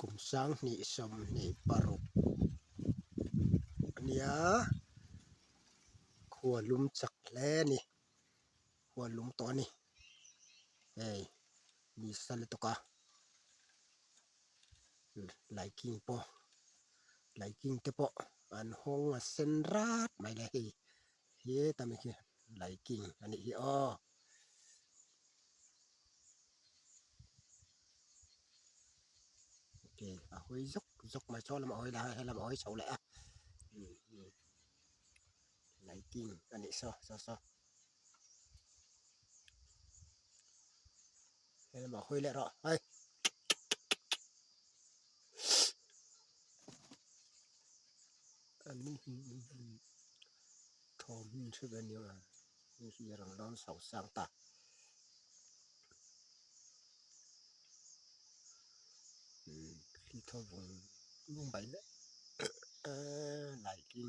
ປຸ້ມຊ້າງ ນີ້ຊຳ ນີ້ປາລຸກ ອັນນີ້ອາ ຂົວລຸ່ມຈັກແລນີ້ ຂົວລຸ່ມຕອນນີ້ ເອີ ມີສັນລະຕົກກະ ຫຼາຍກິ່ງເປາະ ຫຼາຍກິ່ງແຕ່ເປາະ ອັນຫ້ອງອາເຊັນລາດໄມ້ແລເຮ ເຮຕາມເຄ ຫຼາຍກິ່ງ ອັນນີ້ເຮອໍ ໂອເຄ ອາ ໂຫຍ ຍົກ ຍົກມາຊໍລະມາໂຫຍລະ ໃຫ້ລະມາໂຫຍເຊົາແຫຼະ ອືມ ອືມ ຫຼາຍກິ່ງ ອັນນີ້ຊໍ ຊໍ ຊໍ ໃຫ້ລະມາໂຫຍແຫຼະເນາະ ໄປ ອັນນີ້ ທອມ ຊຶກອັນນີ້ວ່າ ນີ້ຊິລອງ ລອງເຊົາສ້າງຕາ ອືມ ທີ່ເຂົາວົງ ວົງໄປແລ້ວ ເອີ ຫຼາຍກິ່ງ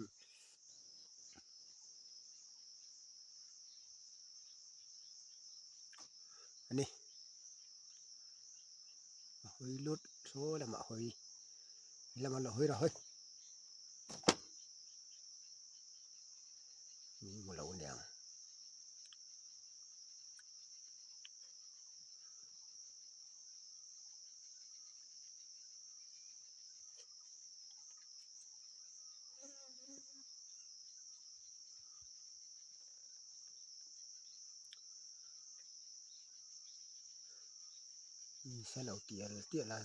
ອັນນີ້ ມາໂຫຍຫຼຸດ ໂຊລະມາໂຫຍ ລະມາໂຫຍລະໂຫຍ ມີໝູ່ລະອຸນແດງ ມີເສັ້ນເອົາຕຽລ ຕຽລ ອ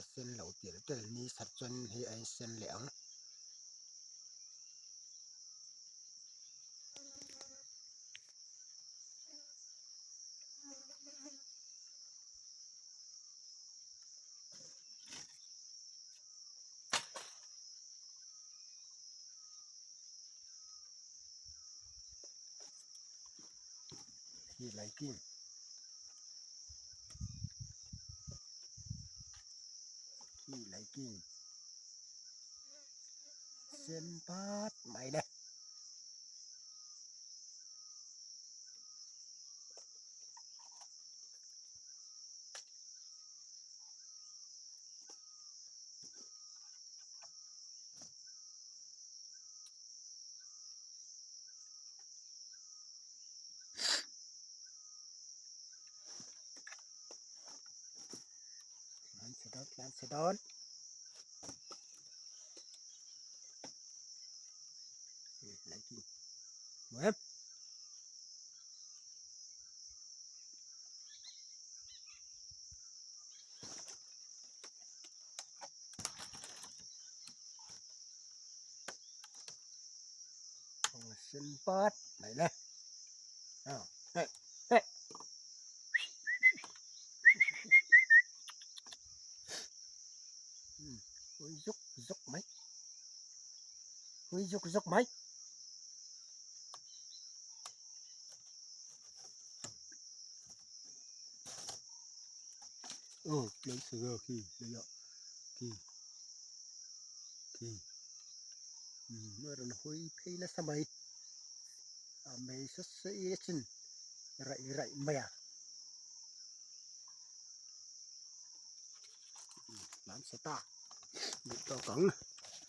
າ ເສັ້ນເອົາຕຽລ ຕຽລ ມີສັດສ່ວນໃຫ້ໄອ້ເສັ້ນແຫຼງ ທີ່ໄລກິ່ງ ທີ່ໄລກິ່ງ ເສັ້ນປາດໄມ້ເດ້. ຫຼານສະດອນ ຫຼານສະດອນ ນີ້ ໄລກິນ ບໍ່ແຮມ. ເສັ້ນປາດໄປເລີຍ ອ້າວ ເຮີ້ຍ ເຮີ້ຍ ອືມ ໂອ້ຍ ຍົກ ຍົກໄໝ ໂອ້ຍ ຍົກ ຍົກໄໝ. ເອີ ເລີຍເສືອ ຂີ່ ເລີຍ ຂີ່ ຂີ່ ອືມ ເມື່ອນັ້ນ ໂອ້ຍ ເພລະສະໄໝ ອາ ໄມສະເຊຊິນ ໄຣ ໄຣ ໄມອາ ອືມ ຫຼານສະຕາ ຢູ່ຕໍ່ກັນ.